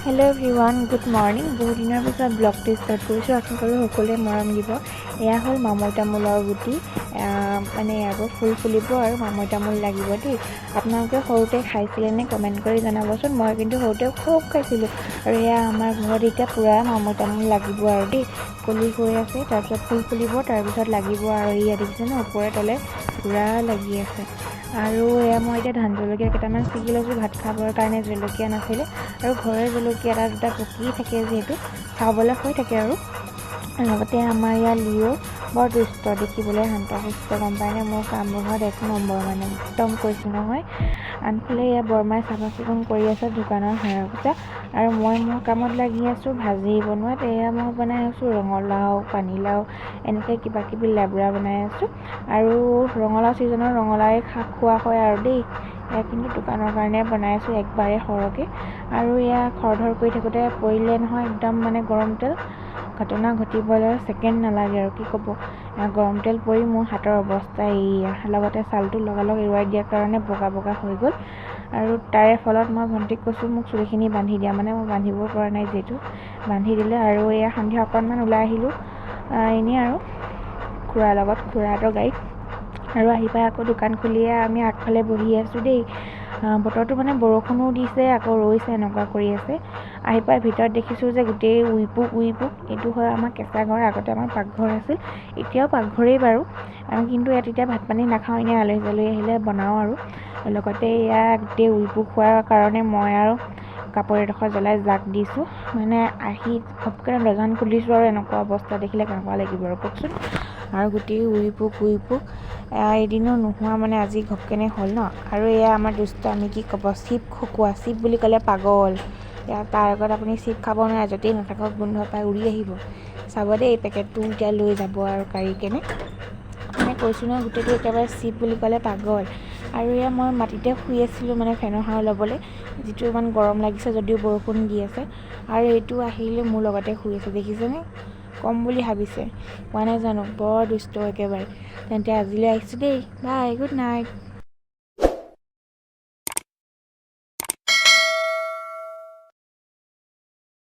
Hello' everyone, good morning. বহুত দিনৰ পিছত ব্লগটো ষ্টাৰ্ট কৰিছোঁ। আশা কৰোঁ সকলোৱে মৰম দিব। এয়া হ'ল মামৈ তামোলৰ গুটি। মানে ইয়াৰ পৰা ফুল ফুলিব আৰু মামৈ তামোল লাগিব দেই। আপোনালোকে সৰুতে খাইছিলেনে? কমেণ্ট কৰি জনাবচোন। মই কিন্তু সৰুতে খুব খাইছিলোঁ। আৰু এয়া আমাৰ ঘৰত এতিয়া পূৰা মামৈ তামোল লাগিব আৰু দেই। কলি হৈ আছে, তাৰপিছত ফুল ফুলিব, তাৰপিছত লাগিব। আৰু এয়া দেখিছেনে, ওপৰে তলে পূৰা লাগি আছে। আৰু এয়া মই এতিয়া ধান জলকীয়া কেইটামান ছিগি লৈছোঁ ভাত খাবৰ কাৰণে। জলকীয়া নাছিলে আৰু ঘৰৰ জলকীয়া এটা দুটা পকি থাকে যিহেতু খাবলৈ হৈ থাকে। আৰু লগতে আমাৰ ইয়াৰ লিঅ' বৰ দুষ্ট। দেখিবলৈ শান্ত সুস্থ, গম পায়নে? মোৰ কামবোৰত এক নম্বৰ, মানে একদম কৈছোঁ নহয়। আনফালে এয়া বৰমাই চাফা চিকুণ কৰি আছে দোকানৰ সাৰা পোছা আৰু মই মোৰ কামত লাগি আছোঁ ভাজি বনোৱাত। এয়া মই বনাই আছোঁ ৰঙালাও, পানীলাও, এনেকৈ কিবা কিবি লেবৰা বনাই আছোঁ। আৰু ৰঙালাও ছিজনত ৰঙালাওৱে খোৱা হয় আৰু দেই। এয়া কিন্তু দোকানৰ কাৰণে বনাই আছোঁ একবাৰে সৰহকৈ। আৰু এয়া খৰধৰ কৰি থাকোঁতে পৰিলে নহয় একদম মানে গৰম তেল। ঘটনা ঘটিবলৈ ছেকেণ্ড নালাগে আৰু কি ক'ব। গৰম তেল পৰি মোৰ হাতৰ অৱস্থা এইয়া। লগতে ছালটো লগালগ এৰুৱাই দিয়াৰ কাৰণে বগা বগা হৈ গ'ল। আৰু তাৰে ফলত মই ভণ্টিক কৈছোঁ, মোক চুলিখিনি বান্ধি দিয়া। মানে মই বান্ধিব পৰা নাই যিহেতু, বান্ধি দিলে। আৰু এয়া সন্ধিয়া অকণমান ওলাই আহিলোঁ এনেই আৰু খুৰাৰ লগত, খুৰাহঁতৰ গাড়ীত। আৰু আহি পাই আকৌ দোকান খুলিয়ে আমি আগফালে বহি আছোঁ দেই। বতৰটো মানে বৰষুণো দিছে, আকৌ ৰৈছে, এনেকুৱা কৰি আছে। আহি পাই ভিতৰত দেখিছোঁ যে গোটেই উঁই পোক উঁই পোক। এইটো হয় আমাৰ কেঁচা ঘৰ। আগতে আমাৰ পাকঘৰ আছিল, এতিয়াও পাকঘৰেই বাৰু। আমি কিন্তু ইয়াত এতিয়া ভাত পানী নাখাওঁ, এনেই আলহী চালহী আহিলে বনাওঁ। আৰু লগতে এয়া গোটেই উঁই পোক হোৱাৰ কাৰণে মই আৰু কাপোৰ এডোখৰ জ্বলাই জাক দিছোঁ। মানে আহি ঘপকৈ দৰ্জাখন খুলিছোঁ আৰু এনেকুৱা অৱস্থা দেখিলে কেনেকুৱা লাগিব আৰু কওকচোন? আৰু গোটেই উঁই পোক উঁই পোক। এদিনো নোহোৱা মানে আজি ঘপকেনে হ'ল ন। আৰু এয়া আমাৰ দুষ্ট আমি, কি ক'ব, চিপ খকুৱা। চিপ বুলি ক'লে পাগল। এয়া তাৰ আগত আপুনি চিপ খাব নোৱাৰে। য'তেই নাথাকক, গোন্ধ পাই উৰি আহিব। চাব দেই, এই পেকেটটো এতিয়া লৈ যাব আৰু কাঢ়ি কেনে। মানে কৈছোঁ নহয়, গোটেইটো একেবাৰে চিপ বুলি ক'লে পাগল। আৰু এয়া মই মাটিতে শুই আছিলোঁ, মানে ফেনৰ হাৱা ল'বলৈ, যিটো ইমান গৰম লাগিছে যদিও বৰষুণ দি আছে। আৰু এইটো আহিলে মোৰ লগতে শুই আছে, দেখিছেনে? ক'ম বুলি ভাবিছে, কোৱা নাই জানো? বৰ দুষ্ট একেবাৰে। তেন্তে আজিলৈ আহিছোঁ দেই, বাই, গুড নাইট।